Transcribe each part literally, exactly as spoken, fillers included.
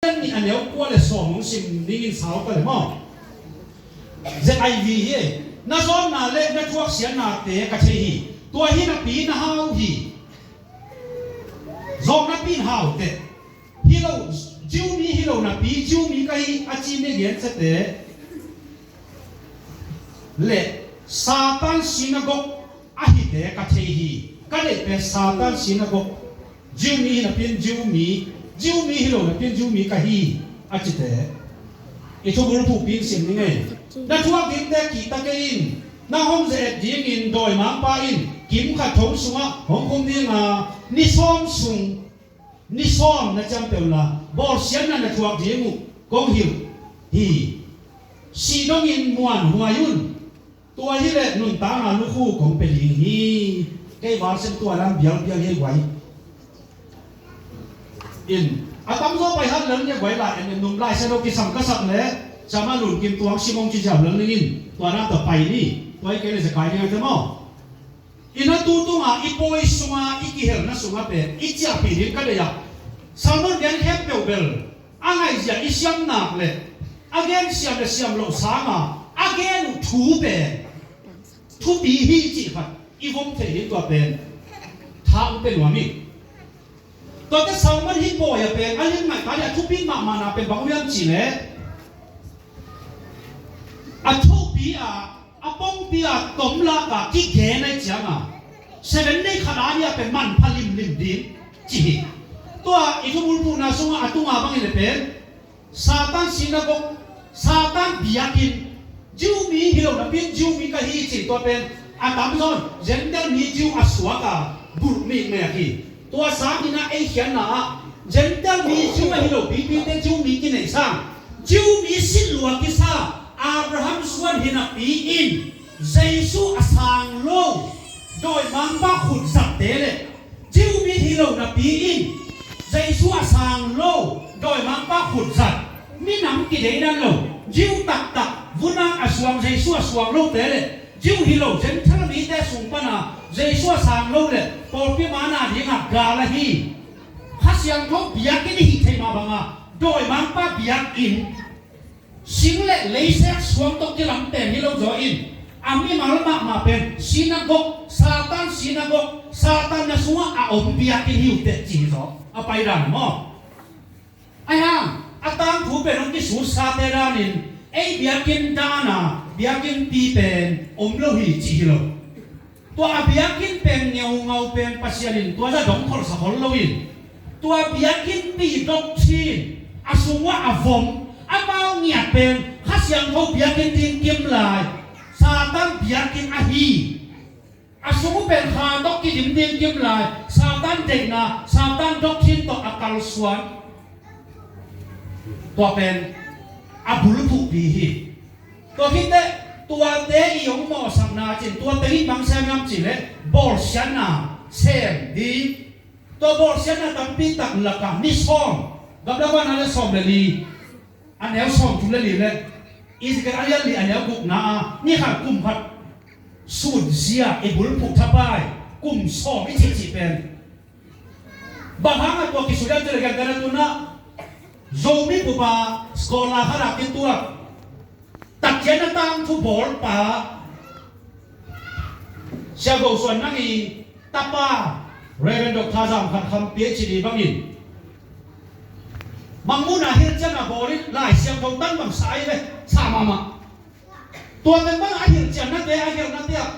Nih a neu kua le sawm hong sim dingin sau ka le maw? Z I V hi. Na zawtna le na thuaksiatnate ka thei hi. Tua hi napi na hau hi. Zawk napi in hau teh. Hi lo, Jew mi hi lo napi, Jew mi ka hi a ci mi gen sate le Satan sinagog a hite ka thei hi. Ka deih pen Satan sinagog, Jew mi hi napi in Jew mi, Jew mi hi lo napi in Jew mi ka hi a cite. I thubulphuh pi in sim ni ngei. Na thuak dingte kihta kei in, na hong ze-et dingin dawimangpa in kim khat thong sungah hong khum dinga ni sawm sung, ni sawm na ciam peuh la, bawlsiatna na thuak ding uh kong hilh hi. Sih dongin muanhuai un. Tua hi leh nuntakna lukhu kong pia ding hi. Kei valsem tua lam bialbial hi guai. In a tamzaw pai hat lel nia guai lai en num lai sia lo kisam ka sak le sama lun kim tuang simong ci ziau lel ning in tua na ta pai ni. Tua hi kei le zekai ni ai te maw? Ina tu tunga i pawi sunga i kihelna sunga pen i ciahpih ding ka deih ah. Salmon gen khempeuh bel a ngaihzia i siam nak le a gen siam le siam loh sanga a gen uh thu pen thupi hi cih khat i vom theih ding tua pen tha um pe nuam hi. Tuate salmon hi pawi a pen a lim ngaih ka dih a thupi mahmahna pen bang uh hiam cih le a thupi a a pongpi a tomlak a kigen ai cianga seven day khat a dia pen manpha limlim ding ci hi. Tua i thubulphuhna sunga a tunga bangin le pen Satan sinagog, Satan biakinn, Jew mi hi lo napi in Jew mi ka hi ci tua pen a tamzaw Gentile mi Jew a suak a bulh mikmek hi. Tua sangin a ei khiatna ah Gentile mi Jew a hi lo pipite Jew mi kineih sang Jew mi sinlua kisa Abraham suan hi napi in Jesu a sang lo dawimangpa khutzatte le Jew mi hi lo napi in Jesu a sang lo dawimangpa khutzat minam kideidan lo Jew taktak vunang a suang Jesu a suang lote le Jew hi lo Gentile mite sung pana Jesu a sang lo le pawlpi mana dingah gal ahi. Kha Siangtho biakinn i hih theih mah banga dawimangpa biakinn sing le leisek suang tawh kilam pen hi lo zaw in a mimal mahmah pen sinagog, Satan sinagog, Satan na sungah a om biakinn hi uh teh ci hi zaw a paidan maw? Ahi hang a tangthu pen hong kisutsate danin ei biakinn dana biakinn pi pen om lo hi ci hi lo. Tua a biakinn pen ngeungau pen Pasian in tua za dong kholhsa khol loin tua biakinn pi doctrine a sungah a vom amau ngiat pen Kha Siangtho biakinn ding kim lai Satan biakinn ahi. A sung uh pen kha tawh kidim ding kim lai Satan deihna Satan doctrine tawh a kalsuan. Tua pen a bulphuhpi hi. Tua khit teh tuate i hong mawhsakna cin tua teng in bang sem hiam cih leh bawlsiatna sem ding. Tua bawlsiatna tampi tak lakah ni sawm, gamla vanah le sawm le li, a neu sawm thum le li le Ezekiel a lian li a neu gukna ah ni khat kum khat sunzia i bulphuh thapai kum sawm i cihcih pen Bang hangah tua kisu hiam cih leh, gen ka na tuna Zomi pupa scholar khat a kituak Takian a tangthu bawlpa Sia Go Suan Nang i tapa Reverend Doctor Zam Khan Kham PhD bangin Mangmuhna hilhcianna bawl in Lai Siangtho tan bang sa ai ve, sa mahmah. Tua teng bang a hilhciannate a hilhnate ah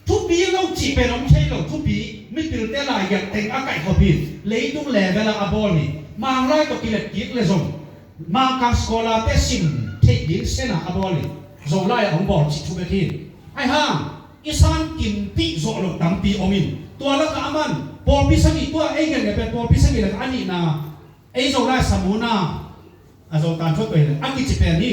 thupi lo cih pen om thei lo, thupi mipilte laigiak teng a kaihkhop hi. Leitung level ah a bawl hi. Manglai tawh kilet kik le zong Mangkang scholar-te sim theih ding sena a bawl hi. Zolai ah hong bawl cih thu bek hi. Ahi hang i san kimpih zawh loh tampi om in tua lakah a man pawlpi sagih tua ei gen pen pawlpi sagih lakah a nihna ei Zolai Samuna a Zotan thuat pei le a kici pen hi.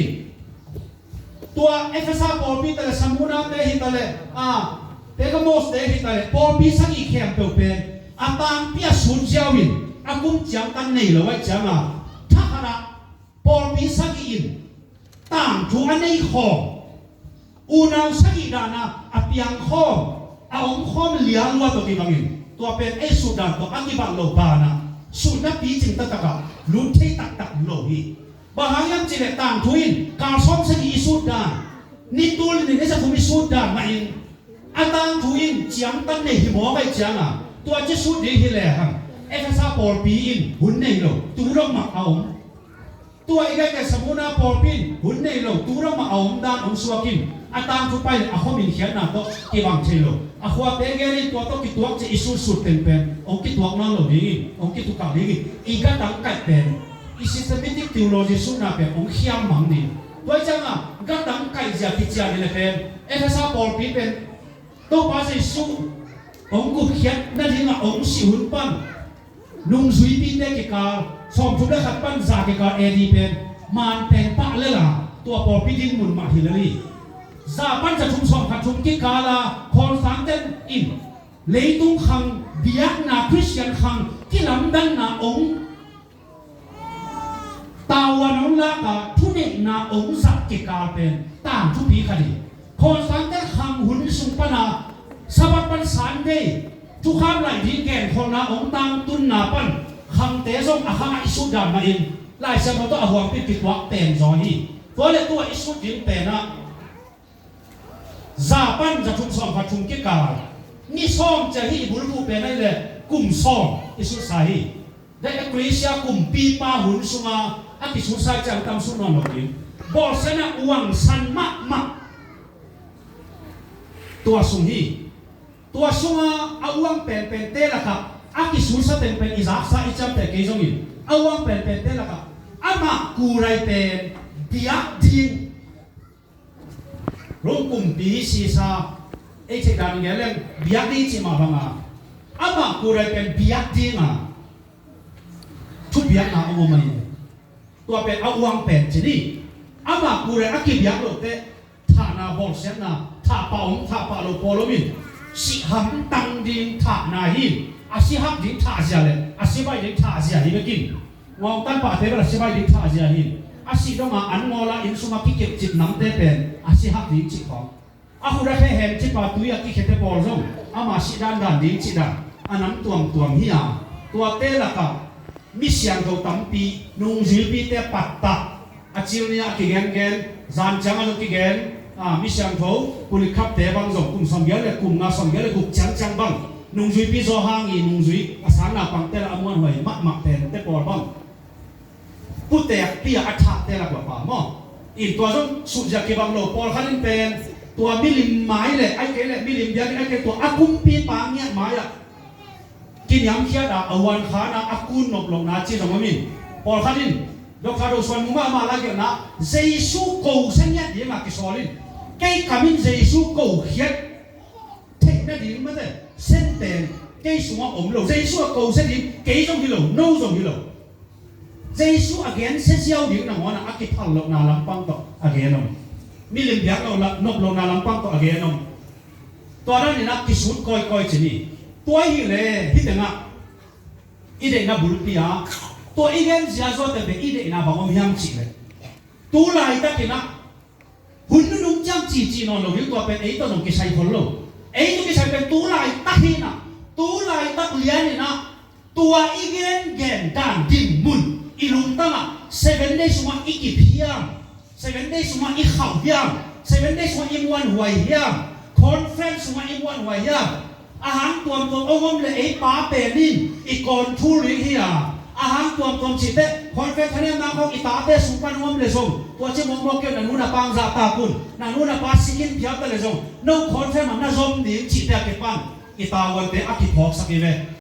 Tua Efesa pawlpi ta le Samuna te hi ta le a Pergamos te hi ta le pawlpi sagih khempeuh pen a tangpi a sun ziau in a kum ciang kan nei lo ai cianga thakhat ah pawlpi sagih in tangthu a nei khawm unau sagih dana a piang khawm a om khawm lian lua tawh kibangin tua pen ei sutdan tawh a kibang lo banah Sutna picing taktak ah lut thei taktak lo hi. Bang hang hiam cih leh tangthu in kal sawm sagih i sut dan, ni tul nih ni za thum i sut dan mah in a tangthu in ciangtan nei hi mawk ahih ciangin tua ci sut ding hi lehang Efesa pawlpi in hun nei lo, tu dong mah a om. Tua i gen ka Smurna pawlpi in hun nei lo, tu dong mah a om dan hong suak in a tangthu pai leh a khuamin khiatna tawh kibang thei lo. A khuate gen in tua tawh kituak ciang i sutsut teng pen hong kituak nawn lo ding in, hong kitukah ding in, i gatang kaih pen, i systematic theology sutna pen hong khiam mang ding. Tua ciangin gatang kaih zia kician in leh pen Efesa pawlpi pen Topa Jesu hong gupkhiat nadingin hong sih hun pan nungzuipite kikal, sawmthum le khat pan za kikal A D pen man pen pah lel a, tua pawlpi dinmun mah hi lel hi. Za pan za thum sawm khat thum kikal a Constantine in leitung khang biakna, Khristian khang kilamdanna hong tavuan hong lak a, thuneihna hong zat kikal pen tangthupi khat hi. Constantine khang hun sung pan a Sabbath pan Sunday thukham laih ding genkholhna hong tangtunna pan khangte zong a khang ah i sut dan mah in Lai Siangtho tawh a huampi kituak pen zaw hi. Tua leh tua i sut ding pen ah za pan za thum sawm khat thum kikal, ni sawm ciang hi. I bulphuh pen ahih leh kum sawm i sutsa hi. The Ecclesia kumpipa hun sunga a kisutsa ciang tam sut nawn lo ding. Bawlsiatna uangsan mahmah tua sung hi. Tua sunga a uang penpente lakah a kisutsa penpen i zaksa i ciamteh kei zongin a uang penpente lakah amah kurai pen biak ding. Rom kumpi Caesar ei theih dan ngen leng biak ding cih mah banga amah kurai pen biak dinga thubiakna a om ahi. Tua pen a uang pen ci ni. Amah kurai a kibiak lote thahna, bawlsiatna, thahpah om thahpah lo pawl om in sih hamtang ding thahna hi. A si hak ding thahzia le a si baih ding thahzia hi bekin. Ngawngtan pahte bel a si baih ding thahzia hi. A sih donga an ngawla inn sunga kikepcip namte pen a si hak ding cih khawng. A khut a khe hemcipa tui a kikhete pawl zong ama sih dandan ding cih dan a nam tuamtuam hi a. Tuate lakah mi siangtho tampi nungzuipite pattah a cil ni a kigengen, zan ciang a zong kigen, a, mi siangtho Polycarpte bang zong kum sawmgiat le kum nga sawmgiat le guk ciangciang bang nungzuipi zaw hang i nungzui a sanna pangte la a muanhuai mahmah pente pawl bang putekpi a a thahte lak lawpa maw? In tua zong suhzia kibang lo. Pawlkhat in pen tua milim mai le ai kei le milim biak in ai kei tua a kumpipa ngiat mai ah kiniamkhiat a a uankhan a a kun nop lohna ci zong om in. Pawlkhat in Doctor Do Suan Mung ah ama laigelhna Jesu kosia ngiat dingah kisawl in kei kam in Jesu kokhiat theih nading mate sen pen kei sungah om lo. Jesu a kosia ding kei zong hi lo, no zong hi lo. Jesu a gensia ziau ding nangawn ah a kiphal lohna lampang tawh a gen om. Milim biak lo la nop lohna lampang tawh a gen om. Tua dan in a kisut kawikawi ci ni. Tua hi le hih tengah i deihna bulpi ah tua i gen zia zawte pen i deihna bang om hiam cih le tu laitakin ah hun nunung ciang cici nawn lo ding tua pen ei tawh zong kisai khol lo. Ei tawh kisai pen tu laitak hi na, tu laitak lian in ah tua i gengen dan dinmun i lungtang ah Seven Day sungah i kip hiam, Seven Day sungah i khauh hiam, Seven Day sungah i muanhuai hiam, conference sungah i muanhuai hiam. A hang tuamtuam hong om le ei pa pen in i kawn thul ding hi a, a hang tuamtuam cihte conference thanemna khawng i tate sung pan hong om le zong tua ci mawkmawk kei na nu na pa hong zahtak un, na nu na pa sikin phial ta le zong no conference ah na zom ding cihte a kipan i tavuante a kiphawksak hi ve.